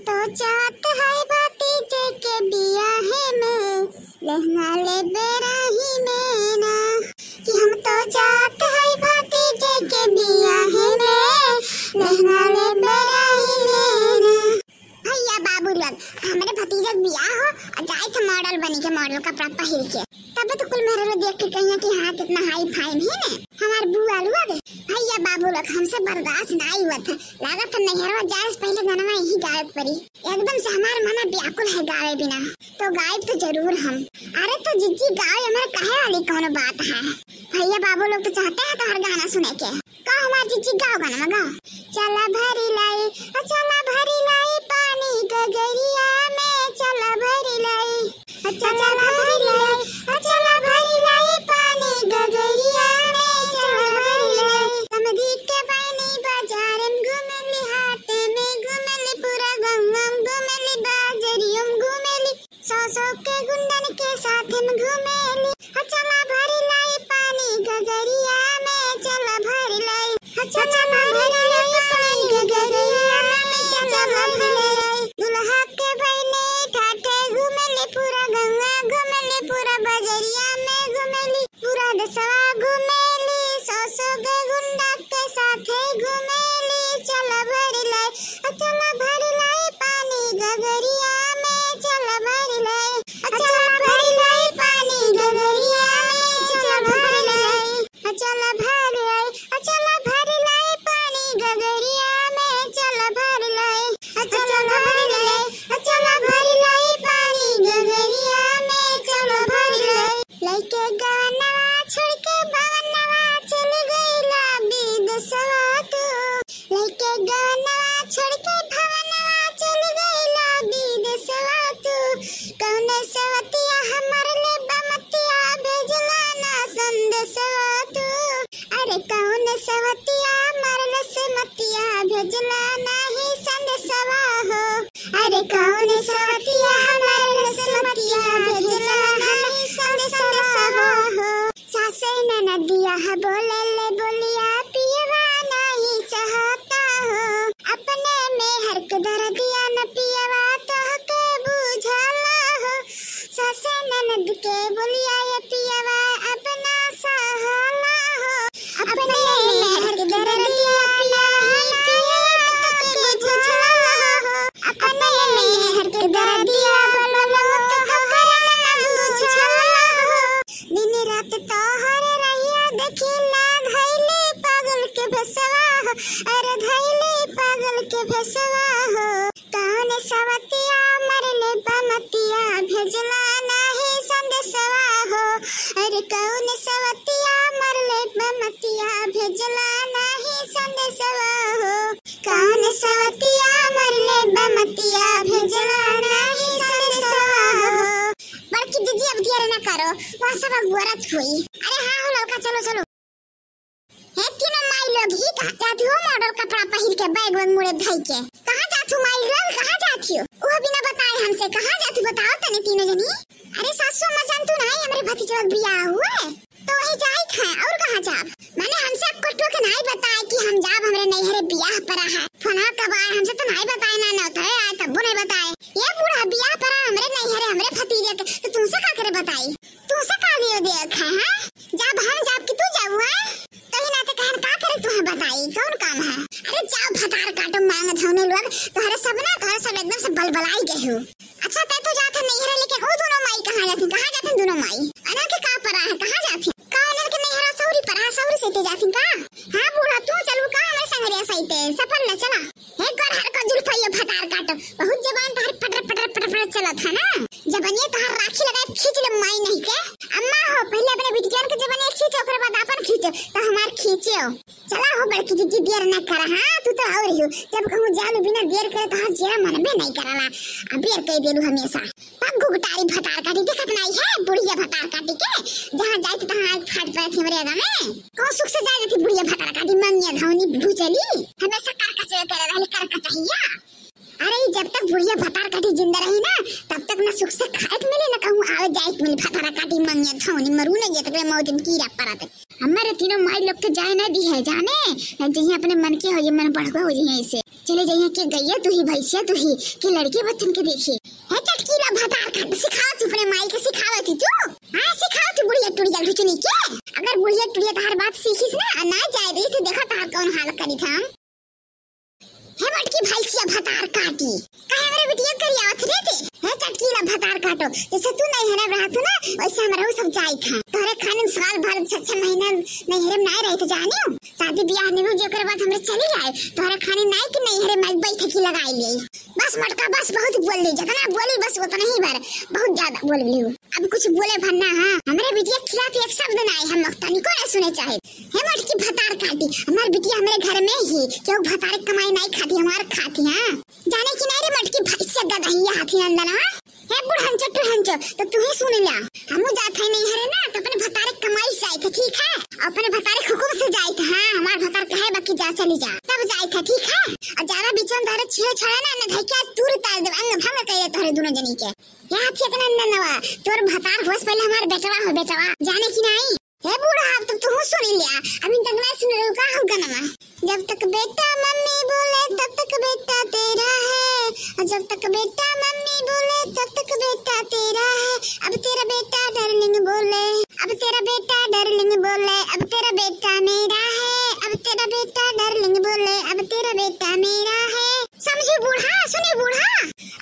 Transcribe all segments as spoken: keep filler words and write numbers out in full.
तो जात है भतीजे के बियाहे में, लहंगा लेबे राही में ना। कि हम तो जात है भतीजे के बियाहे में, लहंगा लेबे राही में ना। भैया बाबू लोग, हमरे भतीजा के बियाह हो, और जाए थे मॉडल बनी के, मॉडल कपड़ा पहिर के। तब तो कुल मेहरारू देख के कहिया कि हाँ, कितना हाई फाई है ना हमार बुआ लोग। भैया बाबू लोग, हमसे बर्दाश्त नाई हुआ था, लागत था नैहरवा जाए से पहले गनवा यही गावे के पड़ी। एकदम से हमार मना व्याकुल है गावे बिना, तो गायब तो जरूर हम। अरे तो जिज्जी गाओ, हमारे कहे वाली कौनो बात है? भैया बाबू लोग तो चाहते हैं तोहर गाना सुने के। गाओ हमार जिज्जी, गाओ गाना गाओ। चला भरी लाई, ओ चला भरी लाई पानी गगरिया में, चला भरी लाई। अच्छा चला भरी लाई, ओ चला भरी लाई पानी गगरिया में, चला भरी लाई। समधी के बहिनी बाजार में घूमेली, हाट में घूमेली, पूरा गंगा में घूमेली, बाजरियों में घूमेली, सौ सौ के गुंडन के साथ में घूमेली। ओ चला भरी लाई पानी गगरिया में, चला भरी लाई। अच्छा चला भरी लाई पानी गगरिया में, चला भरी लाई। दुल्हा के बहिनी ठाठे घूमेली, पूरा गंगा घूमेली, पूरा बजरिया में घूमेली, पूरा देशवा घूमेली, सौ सौ के गुंडा के साथे घूमेली। चला भरी लाई, ओ चला भरी लाई पानी गगरिया में, चला भरी लाई। ओ चला भरी लाई पानी गगरिया में, चला भरी लाई। ओ चला भरी लाई, ओ चला भरी लाई पानी गगरिया में, चला भरी लाई। ओ चला भरी लाई, ओ चला भरी लाई पानी गगरिया में, चला भरी लाई। लइके गवनवा छोड़ के भवनवा चल गइला विदेशवा तू। लइके गवनवा छोड़ के भवनवा चल गइला विदेशवा तू। कौन सवतिया हमर ले बमतिया भेजला ना संदेशवा तू। अरे कौन सवतिया मरल से मतिया भेजला नाही संदेशवा हो। अरे कौन सवतिया मरल से मतिया भेजला नाही संदेशवा हो। सासे ननदिया ह बोले ले बोलिया पियवा नाही सहता हो। अपने मेहर के दरदिया न पियवा तोहके बुझला हो। सासे ननद के बोलिया ये पियवा अब ना सहला हो। अपने मेहर के दरदिया पिया नाही पियवा तोहके बुझला हो। अपने मेहर के दरदिया बलम तोहके ना बुझला हो। दिन रात तोहर रहिया देखिला धैली पागल के भेसवा हो। अरे धैली पागल के भेसवा हो। कौन सवतिया मरले बमतिया भेजला नाही संदेशवा हो। अरे कौन सवतिया मरले बमतिया भेजला नाही संदेशवा हो। कौन सवतिया मरले बमतिया भेजला नाही संदेशवा हो। बड़की जिज्जी अब देर ना करो, वहाँ सब अगुअरत हुई। अरे हाँ हो ललका, चलो चलो। हे तीनों माई लोग, ई कहाँ जात हो मॉडल कपड़ा पहिर के, बैग वैग मुड़े धई के? कहाँ जात हो माई लोग, कहाँ जात हो? वो बिना बताए हमसे कहाँ जात हो, बताओ तनी तीनों जनी। अरे सासू अम्मा जान तू नहीं, हमरे भतीजवा के बियाह हुए, तो वही जाइत है, और कहाँ जाब? माने हमसे कोटो के नहीं बताए कि हम जाब, हमरे नैहरे बियाह परा है। फोनवा कब आए, हमसे तो नहीं बताए, ना नौतरे आए, तब्बो नहीं बताए। ये बूढ़ा बियाह परा हमरे नैहरे, हमरे भतीजे के, तो तुमसे का करे बताई? तुमसे का लिए देख है, हैं? जब हम जाब कि तू जाबू, हैं? कहीं ना तो कहन का करे तुहे बताई, कौन काम है? अरे जाओ भतार काटो मांग धौने लोग, तोहरे सब ना, तोहरे सब एकदम से बलबलाई गए हो। अच्छा तै तो जात है नैहरे, लेकिन वो दोनों माई कहाँ जाती, कहाँ जाती दोनों माई? अनर के का परा है, कहाँ जाती? का अनर के नैहरा सौरी परा है, सौरी से ते जाती का? हाँ बूढ़ा तू चलू का हमरे संगरिया सहिते, सफल न चला। हे गोरहर का जुल्फा ये भतार काटो, बहुत जबान तोहर पटर पटर पटर पटर चलत है ना। जबनिया तोहर राखी लगाए खींच ले माई नहीं के। अम्मा हो, पहले अपने बिटियान के जबनिया खींचो, ओकरे बाद आपन खींचो, तो हमार खींचो। चला हो बड़की जिज्जी, देर ना करा, हाँ, तू तो और ही हो। जब कहूँ जालू बिना देर करे तोहर जेरा मनबे नहीं कराला। अब देर कह देलू हमेशा। पग गुगटारी भतार काटी देखत नहीं है, बुढ़िया भतार काटी के। जहाँ जाए तो तहाँ आग फाट पड़त हमरे आगा में। कौन सुख से जाए थी बुढ़िया भतार काटी मंगिया धौनी भूचली। हमेशा करकचे करे रहली करकचहिया। अरे, ई जब तक बुढ़िया भतार काटी जिंदा रही ना, तब तक ना सुख से खाए के मिली, ना कहूँ आवे जाए के मिली। भतार काटी मंगिया धौनी मरू ना, ये तक मौत में कीड़ा पड़ा तक। हमारे तीनों माई लोग के जाए ना दी है जाने, ना जहीं अपने मन के हो, ये मन बढ़वा हो जहीं ऐसे। चले जाइए के गइया तू ही, भैंसिया तू ही, कि लड़के बच्चन के देखी। हे चटकीला भतार काटी, सिखावत ही अपने माई के, सिखावत ही तू। हाँ, सिखावत ही बुढ़िया टुड़िया लुचुनी के। अगर बुढ़िया टुड़िया तहार बात सीखिस ना, आ ना जाए देस तो देखा तहार कौन हाल करी था। हे मटकी भैंसिया भतार काटी, काहे हमरे बिटिया करियावत रे ते? हे चटकीला भतार काटो, जैसे तू नैहरे में रहत हो ना, वैसे हमरहू सब जाइत है। तोहरे खानिन साल भर, छह छह महीना नैहरे में नाय रहित, जानियो। शादी बियाह निभू जेकर बाद हमरे चली आए, तोहरे खानिन नाय कि नैहरे में बैठकी लगाई ले। बस मटका, बस बहुत बोल ली, जितना बोली बस उतना ही भर, बहुत ज्यादा बोल ली। अब कुछ बोले भर ना, हाँ, हमरे बिटिया के खिलाफ एक शब्द ना आए, हम तनिको ना सुने चाहे। हे मटकी भतार काटी, हमार बिटिया हमरे घर में ही, केहू भतार कमाई नाई खाती, हमार खाती, हाँ। जाने कि नाई रे मटकी भैंसिया गदहिया हाथी नंदन, हाँ? हे बुढ़ंचो टुढ़ंचो, तो तू ही सुन ल्या। हमू जात है नैहरे ना, तो अपने भतारे कमाई से जाइत है, ठीक है? अपने भतारे हुकुम से जाइत है, हाँ, हमार भतार कहे बाकी जा चली जा, तब जाइत है, ठीक है? और ज्यादा बीच में धरे छिए छड़े ना, न धैके आज तूर तार देब, अंग भंग कर दे तोहरे दोनों जनी के। याद से अपना नंदनवा, तोर भतार होस पहले हमार बेटवा हो, बेटवा, जाने कि नाई? हे बूढ़ा, अब तो तू सुन लिया, अभी तक नहीं सुन रही का हो गनवा। जब तक बेटा मम्मी बोले तब तक बेटा तेरा है, और जब तक बेटा मम्मी बोले तब तक बेटा तेरा है। अब तेरा बेटा डार्लिंग बोले, अब तेरा बेटा डार्लिंग बोले, अब तेरा बेटा मेरा है, अब तेरा बेटा डार्लिंग बोले, अब तेरा बेटा मेरा है। समझी बूढ़ा, सुनी बूढ़ा,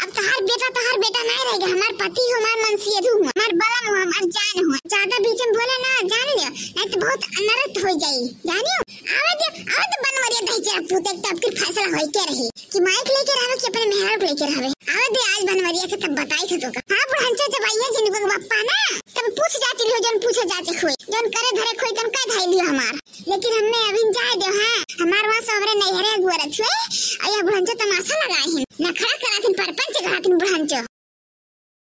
अब तहार बेटा, तहार बेटा नहीं रहेगा, हमार पति हो, हमार मनसेधु हो, हमार बलम हो, हमार जान हो। ज्यादा बीच में बोले ना, जान लियो, नहीं तो बहुत अनर्थ हो जाई, जानियो। आवे दे, आवे दे बनवरिया दही चरा पूत, एक तो आपकी फैसला होई के रही कि माइक लेके रहवे कि अपने मेहरारू के लेके रहवे। आवे दे आज बनवरिया के, तब बताई थे तो का। हाँ बुढ़ंचा, जब आइए जिनको बप्पा ना, तब पूछ जाती लियो, जौन पूछे जाते हुए, जौन करे धरे खोई, तन कह धाई लियो हमार। लेकिन हमने अभी जाए दे, हाँ, हमार वहाँ सबरे नैहरे अगुअरत हुए, और यह बुढ़ंचो तमाशा लगाए हैं, नखड़ा कराथिन, परपंच कराथिन बुढ़ंचो।